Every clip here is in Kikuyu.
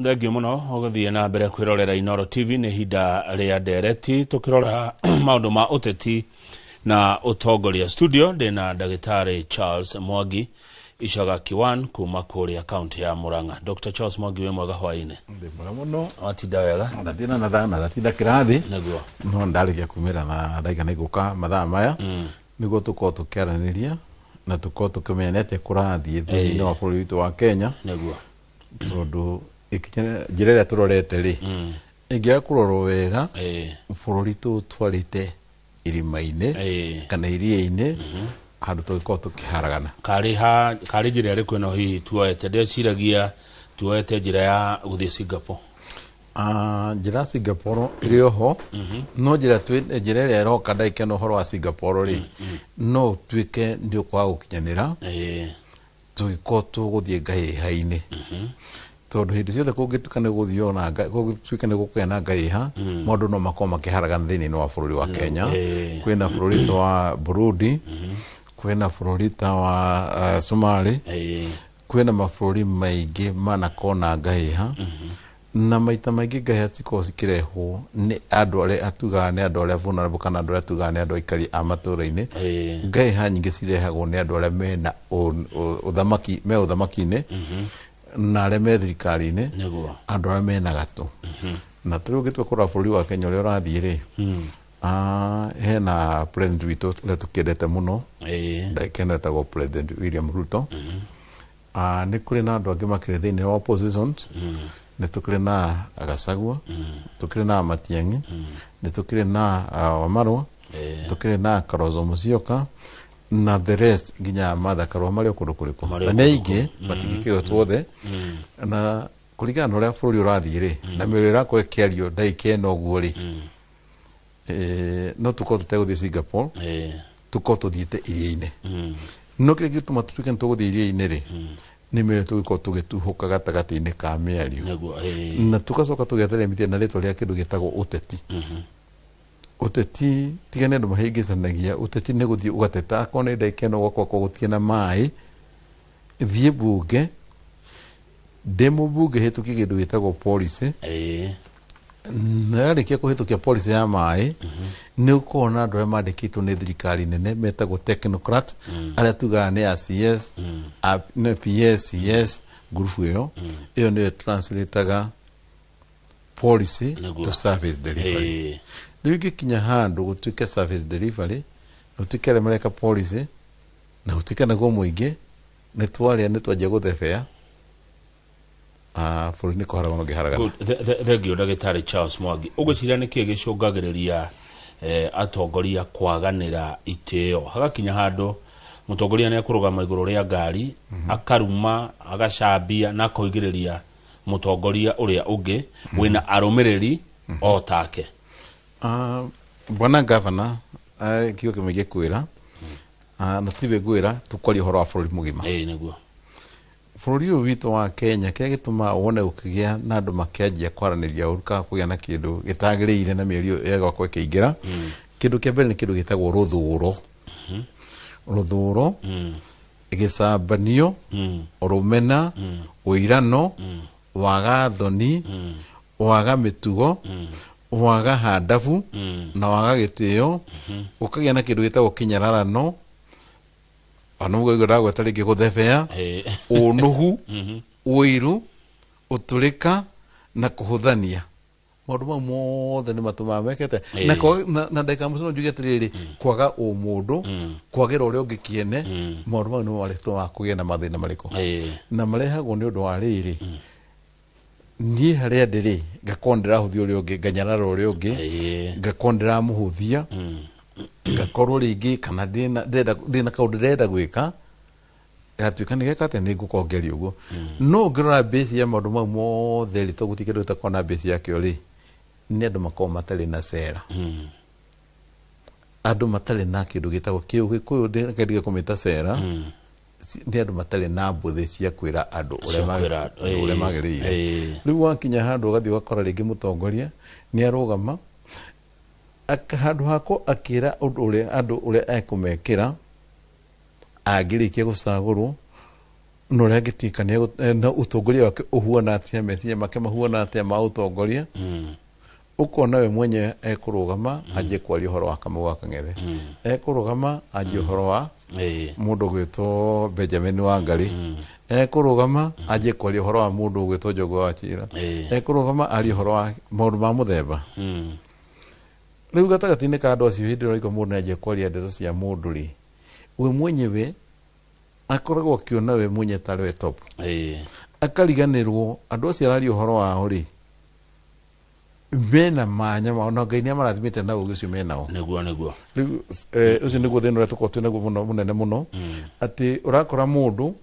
Thengiũ mũno ũgũthiĩ na mbere kwĩrorera Inooro TV. Nĩ ihinda rĩa ndereti tũkĩrora maũndũ ma ũteti na ũtongoria. Studio ndĩna ndagĩtarĩ Charles Mwangi Icaga Kiwan kuma kũrĩa kaunti ya Murang'a. Dr. Charles Mwangi, wĩ mwega hwaĩ-inĩ? Ndĩ mwega mũno. Watinda wega? Ndatinda na thaa na ndatinda kĩrathi. Nĩguo. No ndarĩkia kumĩra na ndaiga nĩ ngũka mathaa maya nĩguo tũkorwo tũkĩaranĩria na tũkorwo tũkĩmenya nĩ atĩa kũrathiĩ thĩinĩ wa bũrũri witũ wa Kenya, tondũ njĩra ĩrĩa tũrorete rĩ, ĩngĩaga kũrorwo wega, bũrũri tũtwarĩte irima-inĩ kana iria-inĩ handũ tũngĩkorwo tũkĩharagana. Karĩ ha karĩ njĩra ĩrĩkũ ĩno hihi tuoete? Ndeciragia tuoete njĩra ya gũthiĩ Singapore. Ah, njĩra ya Singapore ĩrĩ oho, no njĩra njĩra ĩrĩa ĩroka ndagĩka ĩno ũhoro wa Singapore rĩ, no ũtuĩke nĩ ũkwaga gũkinyanĩra tũgĩkorwo tũgũthiĩ ngahĩha-inĩ, tondũ hĩndĩ ciothe kũngĩtuĩka nĩ gũthiĩ ona kũngĩtuĩka nĩ gũkũgĩa na ngahĩha, maũndũ no makorwo makĩharagana thĩinĩ wa bũrũri wa Kenya. Kwĩna bũrũri ta wa Burundi, kwĩna bũrũri ta wa Somali, kwĩna mabũrũri maingĩ manakorwo na ngahĩha, na maita maingĩ ngahĩha cikoragwo cikĩrehwo nĩ andũ arĩa tugaga nĩ andũ arĩa vulnerable kana andũ arĩa tugaga nĩ andũ aikari a matũra-inĩ. Ngahĩha nyingĩ cirehagwo nĩ andũ arĩa mena ũthamaki, me ũthamaki-inĩ na arĩa me thirikari-inĩ, andũ arĩa mena gatũ. Na tũrĩ ũngĩtua kũrora bũrũri wa Kenya ũrĩa ũrathiĩ rĩ, hena president witũ ũrĩa tũkĩendete mũno, ndagĩka ĩno etagwo President William Ruto. Nĩ kũrĩ na andũ angĩ makĩrĩ thĩinĩ wa opposition. Nĩ tũkĩrĩ na Gachagua, tũkĩrĩ na Matiang'i, nĩ tũkĩrĩ na Wamarwa, tũkĩrĩ na Kalonzo Musyoka na the rest, nginya Martha Karua, marĩ o kũndũ kũrĩkũ. Marĩ o Na nĩ kũndũ. Aingĩ matingĩkĩgwetwo othe. Na kũringana na ũrĩa bũrũri ũrathiĩ rĩ, na mĩario ĩrakorwo ĩkĩario ndagĩka ĩno ũguo rĩ, no tũkorwo tũtegũthiĩ Singapore, tũkorwo tũthiĩte iria-inĩ. No kĩrĩa gĩtũma tũtuĩke nĩ tũgũthiĩ iria-inĩ rĩ, nĩ mĩario tũgĩkorwo tũgĩtuhũka gatagatĩ-inĩ ka mĩario, na tũgacoka tũgeteremithia na rĩtwa rĩa kĩndũ gĩtagwo ũteti. Ũteti, tiga nĩ andũ mahĩngĩcanagia, ũteti nĩ gũthiĩ ũgateta. Akorwo nĩ ndagĩka ĩno gwakwa gũtirĩ na maĩ, thiĩ mbunge, ndĩ mũmbunge hĩtũkie kĩndũ gĩtagwo policy. Na yarĩkia kũhĩtũkia policy ya maĩ, nĩ ũkorwo na andũ arĩa mandĩkĩtwo nĩ thirikari nene metagwo technocrat, arĩa tugaga nĩ a CS, nĩ PS, CS, ngurubu ĩyo nĩyo translataga policy to service delivery. Rĩu ingĩkinya handũ gũtuĩke service delivery, gũtuĩke arĩa mareka policy na gũtuĩke naguo mũingĩ nĩ twarĩa, nĩ twanjia gũthebea, bũrũri nĩ kũharagana ũngĩharagana. Good. Thengiũ ndagĩtarĩ Charles Mwangi. Ũgwĩciria nĩ kĩĩ gĩcũngagĩrĩria atongoria kwaganĩra itĩo, hagakinya handũ mũtongoria nĩ ekũrũgama igũrũ rĩa ngari, akaruma, agacambia na akoigĩrĩria mũtongoria ũrĩa ũngĩ wĩna arũmĩrĩri o take? Bwana gavana, kiugo kĩmwe ingĩkwĩra, na tiwe ngwĩra, tũkwaria ũhoro wa bũrũri mũgima. Ĩĩ nĩguo. Bũrũri ũyũ witũ wa Kenya, kĩrĩa gĩtũmaga wone gũkĩgĩa na andũ makĩanjia kwaranĩria ũru kana kũgĩa na kĩndũ gĩtagĩrĩire na mĩario ĩgakorwo ĩkĩingĩra, kĩndũ kĩa mbere nĩ kĩndũ gĩtagwo rũthũro, rũthũro, gĩcambanio, rũmena, ũirano, waga thoni, waga mĩtugo, waga handabu na waga gĩtĩo, ũkagĩa na kĩndũ gĩtagwo kĩnyararano, ona ũguo ndagweta rĩngĩ gũthebea, ũnũhu, ũiru, ũtũrĩka na kũhũthania. Maũndũ mau mothe nĩ matũmaga mekete na na ndagĩka ya mũico no njuge atĩrĩrĩ, kwaga ũmũndũ, kwagĩra ũrĩa ũngĩ kĩene, maũndũ mau nĩmo marĩtũmaga kũgĩe na mathĩna marĩkũ, na marehagwo nĩ ũndũ wa rĩrĩ, niĩ harĩa ndĩrĩ ngakorwo ndĩrahũthia ũrĩa ũngĩ, nganyarara ũrĩa ũngĩ, ngakorwo ndĩramũhũthia, ngakorwo rĩngĩ kana ndĩna kaũndũ ndĩrenda gwĩka, gatuĩka nĩ geka atĩa, nĩ ngũkorwo ngĩaria ũguo. No ũngĩrora base ya maũndũ mau mothe rĩ, to gũtirĩ kĩndũ gĩtakoragwo na base yakĩo rĩ, nĩ andũ makoragwo matarĩ na cera, andũ matarĩ na kĩndũ gĩtagwo kĩũgĩkũyũ, ndige kũmĩta cera, nĩ andũ matarĩ na mbũthĩ cia kwĩra andũ ũrĩa Cia kwĩra ũrĩa magĩrĩire. Rĩu wakinya handũ ũgathiĩ ũgakora rĩngĩ mũtongoria nĩ arũgama handũ hakwo akĩra ũndũ ũrĩa andũ ũrĩa ekũmekĩra angĩrĩkia gũcagũrwo. Na ũrĩa angĩtuĩka na ũtongoria wake ũhuana atĩa, meciria make mahuana atĩa ma ũtongoria. Ũkona we mwenyewe ekũrũgama anjie kwaria ũhoro wa Kamau wa Kang'ethe, ekũrũgama anjie ũhoro wa mũndũ ũgwĩtwo Benjamin Wangari, ekũrũgama anjie kwaria ũhoro wa mũndũ ũgwĩtwo Jogoo wa Chira, ekũrũgama arie ũhoro wa maũndũ ma mũthemba. Rĩu gatagatĩ-inĩ ka andũ acio, hĩndĩ ĩrĩa ũraigua mũndũ nĩanjia kwaria ndeto cia mũndũ rĩ, we mwenyewe akoragwo akĩona we mwenyewe tarĩ we top, akariganĩrwo andũ acio araria ũhoro wao rĩ, mena manya mao na Ngai nĩ amarathimĩte na ũgĩ ũcio menao. Nĩguo, nĩguo. Rĩu ũcio nĩguo thĩna ũrĩa tũkoragwo twĩ naguo mũno, mũnene mũno, atĩ ũrakora mũndũ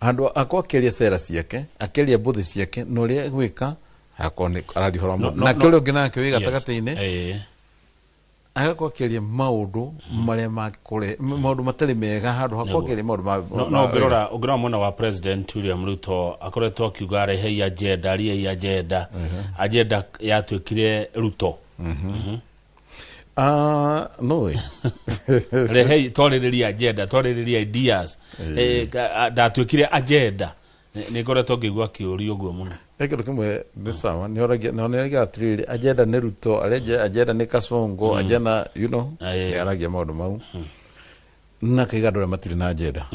handũ akorwo akĩaria cera ciake, akĩaria mbũthĩ ciake na ũrĩa egwĩka, akorwo nĩ araria ũhoro wa No, mũndũ no, nake no. ũrĩa ũngĩ nake wĩ gatagatĩ-inĩ agakorwo akĩaria maũndũ marĩa makũre, maũndũ matarĩ mega, handũ hakorwo akĩaria maũndũ ma No, no ũngĩrora mwena wa President William Ruto, akoretwo akiuga rehei agenda, riei agenda, agenda yatuĩkire Ruto. Ah, no we. Rehei, twarĩrĩria agenda, twarĩrĩria ideas. Ndatuĩkire agenda. Nĩ ngoretwo ngĩigua akĩũrio ũguo mũno. He kĩndũ kĩmwe nĩ sawa, nĩ oragia na nĩ aragia atĩrĩrĩ, agenda nĩ Ruto, arenja agenda nĩ Kasongo, agenda nĩ aragia maũndũ mau na kaiga andũ arĩa matirĩ na agenda,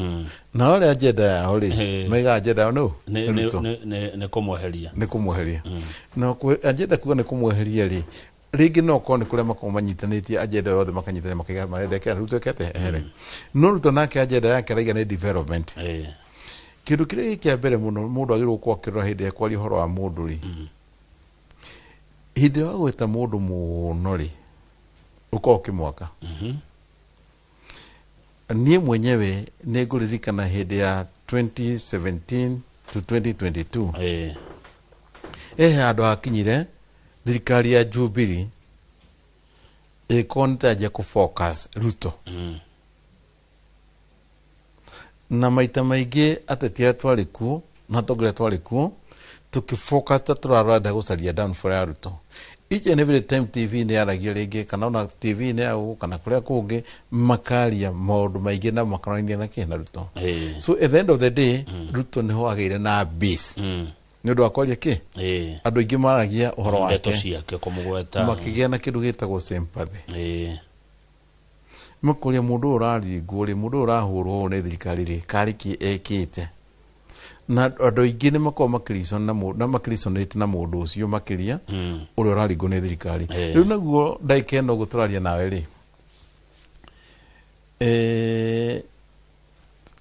na arĩa agenda yao rĩ, maiga agenda yao nũ? Nĩ Nĩ Ruto. Nĩ kũmweheria. Nĩ kũmweheria. Na agenda kuga nĩ kũmweheria rĩ, rĩngĩ no korwo nĩ kũrĩa makorwo manyitanĩtie agenda yothe, makanyitania makaiga marenda eke Ruto eke atĩa, ehere. No Ruto nake agenda yake araiga nĩ development. Kĩndũ kĩrĩa gĩ kĩa mbere mũno mũndũ agĩrĩirwo gũkorwo akĩrora hĩndĩ ĩrĩa kwaria ũhoro wa mũndũ rĩ, hĩndĩ ĩrĩa wagweta mũndũ mũno rĩ, ũkorwo ũkĩmwaka. Niĩ mwenyewe nĩ ngũririkana hĩndĩ ya 2017 to 2022, he handũ hakinyire thirikari ya Jubilee ĩkorwo nĩ tanjia kũ focus Ruto, na maita maingĩ ateti arĩa twarĩ kuo na atongoria twarĩ kuo tũkĩfocus ta tũrarenda gũcaria downfall ya Ruto. Each and every time TV nĩ yaragia rĩngĩ, kana ona TV nĩ ya gũkũ kana kũrĩa kũngĩ, makaria maũndũ maingĩ na makonania na kĩ, na Ruto. So at the end of the day, Ruto nĩho agĩire na base nĩ ũndũ wa kwaria kĩ, andũ aingĩ maragia ũhoro ndeto wake, ciake, kũmũgweta, makĩgĩa na kĩndũ gĩtagwo sympathy. Makũria mũndũ ũyũ ũraringwo rĩ, mũndũ ũyũ ũrahũrwo ũũ nĩ thirikari rĩ, karĩ kĩ ekĩte? Na andũ aingĩ nĩ makoragwo makĩreason na na makĩresonate na mũndũ ũcio makĩria ũrĩa ũraringwo nĩ thirikari. Rĩu naguo ndagĩka ĩno ũguo tũraria nawe rĩ,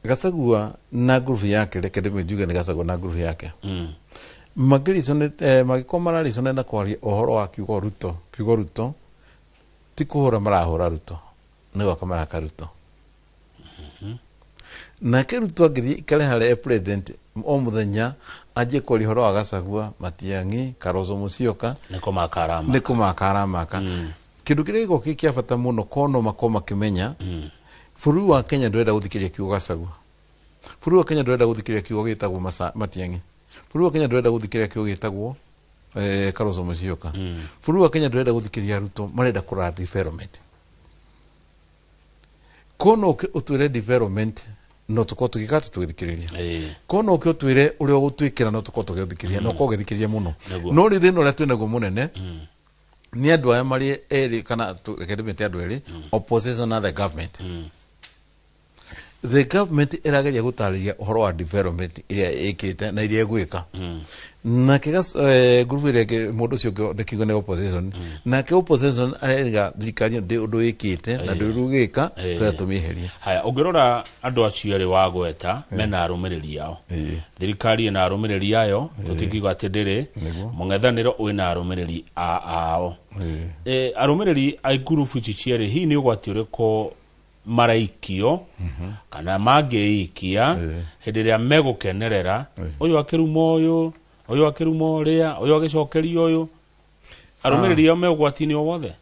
Gachagua na ngurubu yake, reke ndĩmĩnjuge nĩ Gachagua na ngurubu yake, makĩresonate, magĩkorwo mararesonate na kwaria ũhoro wa kiugo Ruto. Kiugo Ruto ti kũhũra marahũra Ruto, nĩ gwaka maraka Ruto. Nake Ruto angĩthiĩ ikare harĩa e president, o mũthenya anjie kwaria ũhoro wa Gachagua, Matiang'i, Kalonzo Musyoka, nĩ kũmaka arama. Nĩ kũmaka aramaka. Kĩndũ kĩrĩa gĩkoragwo kĩ kĩa bata mũno, korwo no makorwo makĩmenya bũrũri wa Kenya ndũrenda gũthikĩrĩria kiugo Gachagua, bũrũri wa Kenya ndũrenda gũthikĩrĩria kiugo gĩtagwo Matiang'i, bũrũri wa Kenya ndũrenda gũthikĩrĩria kiugo gĩtagwo Kalonzo Musyoka, bũrũri wa Kenya ndũrenda gũthikĩrĩria Ruto, marenda kũrora development. Korwo no ũke ũtwĩre development, no tũkorwo tũgĩka atĩ tũgĩthikĩrĩria. Korwo no ũke ũtwĩre ũrĩa ũgũtwĩkĩra, no tũkorwo tũgĩthikĩrĩria, no ũkorwo ũgĩthikĩrĩria mũno. Nĩguo. No rĩ, thĩna ũrĩa twĩnaguo mũnene nĩ andũ aya marĩ erĩ, kana reke ndĩmĩte andũ erĩ, opposition na the government. The government ĩrageria gũtarĩria ũhoro wa development ĩrĩa ĩkĩte na iria ĩgwĩka, nake ngurubu ĩrĩa ĩngĩ, mũndũ ũcio ũngĩ ndĩkiuga nĩ opposition, nake opposition arerĩga thirikari ĩno ndĩ ũndũ ĩkĩte na ndĩ ũndũ ĩgĩka, tũrĩa tũmĩeherie. Haya, ũngĩrora andũ acio erĩ wagweta mena arũmĩrĩri ao. Thirikari ĩna arũmĩrĩri ayo, tũtingiuga atĩ ndĩrĩ. Mũng'ethanĩro wĩna arũmĩrĩri ao. Arũmĩrĩri a ngurubu ici cierĩ, hihi nĩ ũgwati ũrĩkũ maraikio kana mangĩikia hĩndĩ ĩrĩa megũkenerera ũyũ akĩruma ũyũ, ũyũ akĩruma ũrĩa, ũyũ agĩcokeria ũyũ? Arũmĩrĩri ao me ũgwati-inĩ o wothe?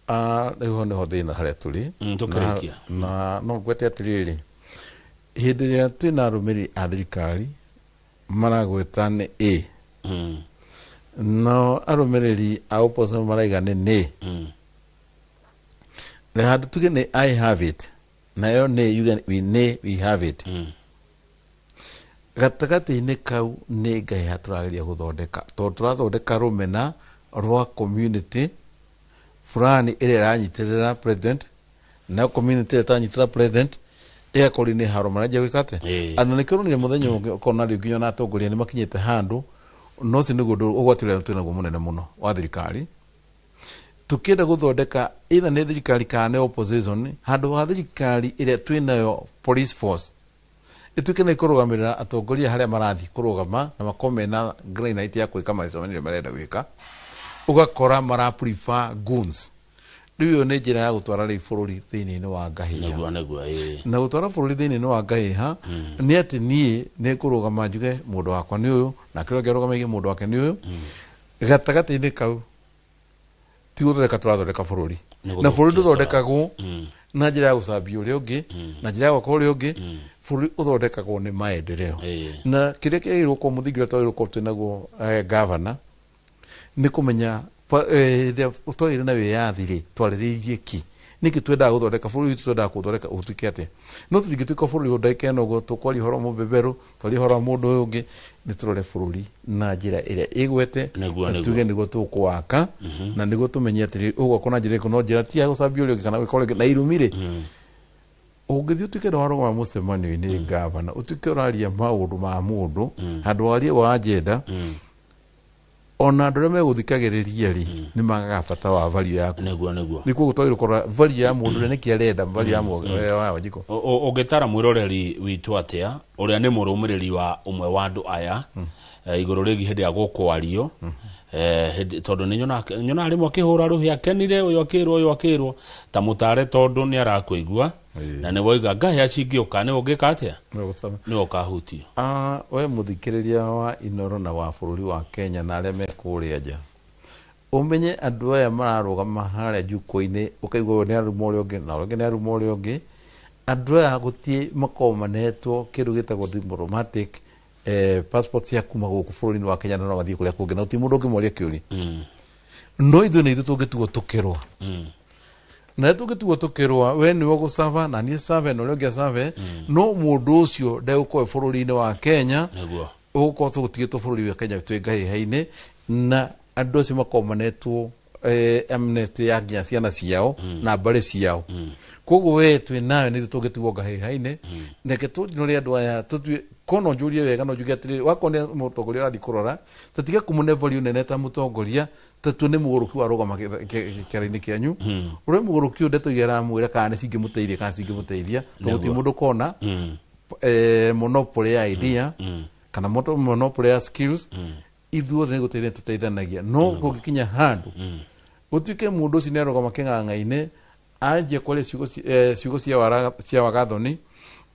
Ah, rĩu ho nĩho thĩna harĩa tũrĩ. Tũkĩrĩkia. Na no ngwete atĩrĩrĩ, hĩndĩ ĩrĩa twĩna arũmĩrĩri a thirikari maragweta nĩ A, no arũmĩrĩri a opposition maraiga nĩ nĩ na handũ tuge nĩ I have it, nayo nĩ yuge we nĩ we have it. Gatagatĩ-inĩ kau nĩ ngahĩha tũrageria gũthondeka, tondũ tũrathondeka rũmena rwa community fulani ĩrĩa ĩranyitĩrĩra president, na community ĩrĩa ĩtaranyitĩrĩra president ĩgakorwo nĩ haro maranjia gwĩka atĩa. Na nĩkĩo ũronire mũthenya ũngĩ ũkona rĩu nginya ona atongoria nĩ makinyĩte handũ, na ũcio nĩguo ũndũ ũgwati ũrĩa twĩnaguo mũnene mũno wa thirikari. Tũkĩenda gũthondeka either nĩ thirikari kana nĩ opposition, handũ ha thirikari ĩrĩa twĩnayo police force ĩtuĩke nĩ kũrũgamĩrĩra atongoria harĩa marathiĩ kũrũgama na makorwo mena green light ya gwĩka mĩcemanio ĩrĩa marenda gwĩka, ũgakora mara prefer goons. Rĩu ĩyo nĩ njĩra ya gũtwara rĩu bũrũri thĩinĩ wa ngahĩha. Nĩguo nĩguo, ĩĩ. Na gũtwara bũrũri thĩinĩ wa ngahĩha nĩ atĩ niĩ nĩ ngũrũgama njuge mũndũ wakwa nĩ ũyũ, nake ũrĩa ũngĩ arũgame aige mũndũ wake nĩ ũyũ. Gatagatĩ-inĩ kau ti gũthondeka tũrathondeka bũrũri, Nĩ na bũrũri gũthũkia. Ndũthondekagwo na njĩra ya gũcambia ũrĩa ũngĩ, na njĩra ya gwaka ũrĩa ũngĩ. Bũrũri ũthondekagwo nĩ maendeleo. Na kĩrĩa kĩagĩrĩirwo gũkorwo mũthingi ũrĩa twagĩrĩirwo gũkorwo twĩnaguo, gavana, nĩ kũmenya hĩndĩ ĩrĩa twagĩire na wĩyathi rĩ, twarĩrĩirie ki nĩkĩ twendaga gũthondeka bũrũri witũ, twendaga kũũthondeka ũtuĩke atĩa. No tũtingĩtuĩka bũrũri o ndagĩka ĩno ũguo tũkwaria ũhoro wa mũbeberũ, twarie ũhoro wa mũndũ ũyũ ũngĩ. Nĩ tũrore bũrũri na njĩra ĩrĩa ĩgwete, Nĩguo, na nĩguo. tuge nĩguo tũkũwaka, na nĩguo tũmenye atĩrĩrĩ, ũgwakwo na njĩra ĩrĩkũ, no njĩra ti ya gũcambia ũrĩa ũngĩ kana gwĩka ũrĩa ũngĩ. Na irumi rĩ, ũngĩthiĩ ũtuĩke nĩ warũgama mũcemanio-inĩ, gavana, ũtuĩke ũraria maũndũ ma mũndũ handũ warie wa agenda, ona andũ arĩa megũthikagĩrĩria rĩ, nĩ magaga bata wa value yaku. Nĩguo nĩguo. Nĩkuo twagĩrĩirwo kũrora value ya mũndũ ũrĩa, nĩkĩ arenda value ya wa Wanjikũ. Ũngĩtara mwĩroreri witũ atĩa ũrĩa nĩ mũrũmĩrĩri wa ũmwe wa andũ aya, igũrũ rĩgiĩ hĩndĩ ya gũkwario, tondũ nĩ nyonaga rĩmwe akĩhũra rũhĩ akenire, ũyũ akĩrwo, ũyũ akĩrwo, ta mũtare, tondũ nĩ arakũigua na nĩ woiga ngahĩa cingĩũka nĩ ũngĩka atĩa, nĩ ũkahutio? Ah, we mũthikĩrĩria wa Inoro na wa bũrũri wa Kenya na arĩa me kũrĩa nja, ũmenye andũ aya mararũgama harĩa jukwaa-inĩ, ũkaigua ũyũ nĩ aruma ũrĩa ũngĩ na ũrĩa ũngĩ nĩ aruma ũrĩa ũngĩ. Andũ aya gũtirĩ makoragwo manetwo kĩndũ gĩtagwo diplomatic passport cia kuma gũkũ bũrũri-inĩ wa Kenya, na no mathiĩ kũrĩa kũngĩ na gũtirĩ mũndũ ũngĩmoria kĩũria. No ithuĩ nĩ ithuĩ tũngĩtuo tũkĩrũa, na rĩrĩa tũngĩtuo tũkĩrũa, we nĩwe ũgũcaba na niĩ save na ũrĩa ũngĩ acave, no mũndũ ũcio ndegũkorwo e bũrũri-inĩ wa Kenya. Ũgũkorwo tũgũtigĩtwo bũrũri wa Kenya twĩ ngahĩha-inĩ, na andũ acio makorwo manetwo amnesty ya nginya ciana ciao na mbarĩ ciao. Koguo we twĩ nayo nĩ ithuĩ tũngĩtigwo ngahĩha-inĩ. Reke tũnore andũ aya, tũtue kono njũrie wega, no njuge atĩrĩrĩ, wakorwo nĩ mũtongoria ũrathiĩ kũrora, tũtige kũmũne value nene ta mũtongoria, tatue nĩ mũgũrũki warũgama kĩara-inĩ kĩanyu, ũrĩa mũgũrũki ũyũ ndeto iria aramwĩra kana nĩ cingĩmũteithia kana cingĩmũteithia, tondũ gũtirĩ mũndũ kona monopoly ya idea kana monopoly ya skills. Ithuothe nĩ gũteithania tũteithanagia, no kũngĩkinya handũ gũtuĩke mũndũ ũcio nĩ arũgama kĩng'ang'a-inĩ, anjie kwaria ciugo cia wagathoni,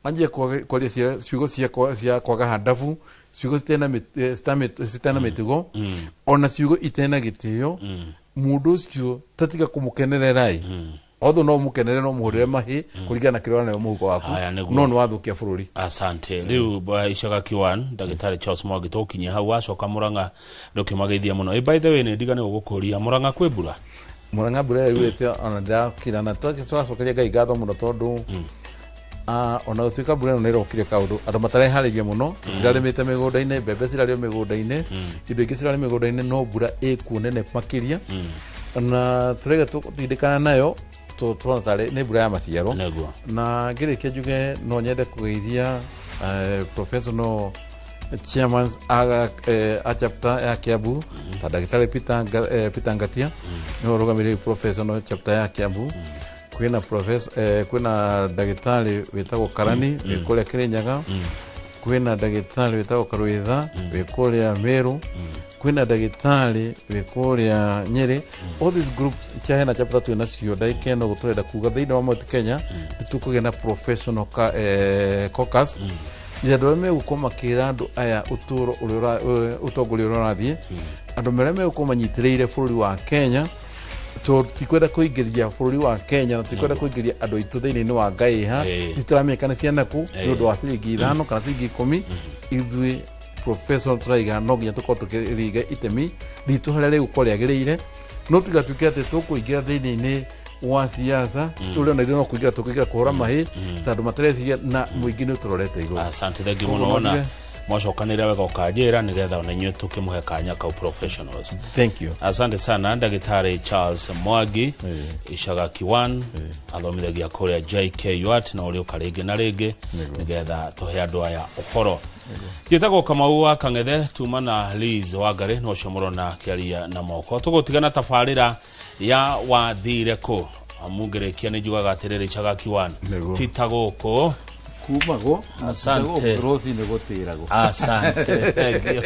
anjie kwaria ciugo cia kwaga handabu, ciugo citena mĩtugo, ona ciugo itena gĩtĩo, mũndũ ũcio tatiga kũmũkenerera ĩ, although no mũkenere, no mũhũrĩre mahĩ kũringana na kĩrĩa ũranayo mũhuko waku. Aya, nĩguo. No nĩ wathũkia bũrũri. Asante. Rĩu Icaga Q1, ndagĩtarĩ Charles Mwangi, tũkinyie hau wacoka Mũrang'a ndũkĩmageithia mũno. By the way, nĩ ndigane gũgũkũria, Mũrang'a kwĩ mbura? Mũrang'a mbura ĩrĩa yurĩte ona ndĩrakira, na tũracokeria Ngai ngatho mũno, tondũ ona gũtuĩka mbura ĩno nĩ ĩrokire kaũndũ andũ matareharĩria mũno, cirarĩmĩte mĩgũnda-inĩ, mbembe cirarĩ o mĩgũnda-inĩ, indo ingĩ cirarĩ mĩgũnda-inĩ, no mbura ĩkuo nene makĩria na tũrege tũtindĩkana nayo, tũrona tarĩ nĩ mbura ya maciaro. Na ngĩrĩkia njuge no nyende kũgeithia professional chairman a chapter ya Kiambu, ta ndagĩtarĩ Peter Ngatia, nĩwe ũrũgamĩrĩire professional chapter ya Kiambu. Kwĩna professor, kwĩna ndagĩtarĩ wĩtagwo Karani wĩ kũrĩa Kĩrĩnyaga, kwĩna ndagĩtarĩ wĩtagwo Karwitha wĩ kũrĩa Meru, kwĩna ndagĩtarĩ wĩ kũrĩa Nyĩrĩ. All these groups cia hena chapter twĩ nacio ndagĩka ĩno, tũrenda kuga thĩinĩ wa Mount Kenya nĩ tũkũgĩa na professional caucus ya andũ arĩa megũkorwo makĩra andũ aya ũtũũro ũrĩa ũtongoria ũrĩa ũrathiĩ, andũ arĩa megũkorwo manyitĩrĩire bũrũri wa Kenya, tondũ tikwenda kũingĩria bũrũri wa Kenya na tikwenda kũingĩria andũ aitũ thĩinĩ wa ngaiha itiramenya nĩ cianaku nĩ ũndũ wa ciringi 5 kana ciringi 10. Ithuĩ professional tũraiga no nginya tũkorwo tũkĩringa itemi ritũ harĩa rĩgũkorwo rĩagĩrĩire, no tigatuĩke atĩ tũkũingĩra thĩinĩ-inĩ wa siasa tũrĩ ona ithuĩ no kũingĩra tũkũingĩra kũhũra mahĩ, tondũ matareciria na mũingĩ nĩ ũtũrorete igũrũ. Asante, thank you Koguo mũno. Ona nonire. Mwacokanĩrĩra wega ũkanjĩra nĩgetha ona inyuĩ tũkĩmũhe kanya kau professionals. Thank you. Asante sana, Ndagĩtarĩ Charles Mwangi, Icagaki 1, athomithagia kũrĩa JKUAT, na ũrĩũka rĩngĩ na rĩngĩ nĩgetha tũhe andũ aya ũhoro. Njĩtagwo Kamau wa Kang'ethe, tuma na Liz Wangarĩ, no ũcio mũrona kĩaria na moko. Tũgũtigana tabarĩra ya wathire kũ, amu ngĩrĩkia nĩ njugaga atĩrĩrĩ, Icagaki 1, Nĩguo. ti ta gũkũ Kumagwo. Asante. Rũcinĩ gũtĩragwo. Asante, thank you.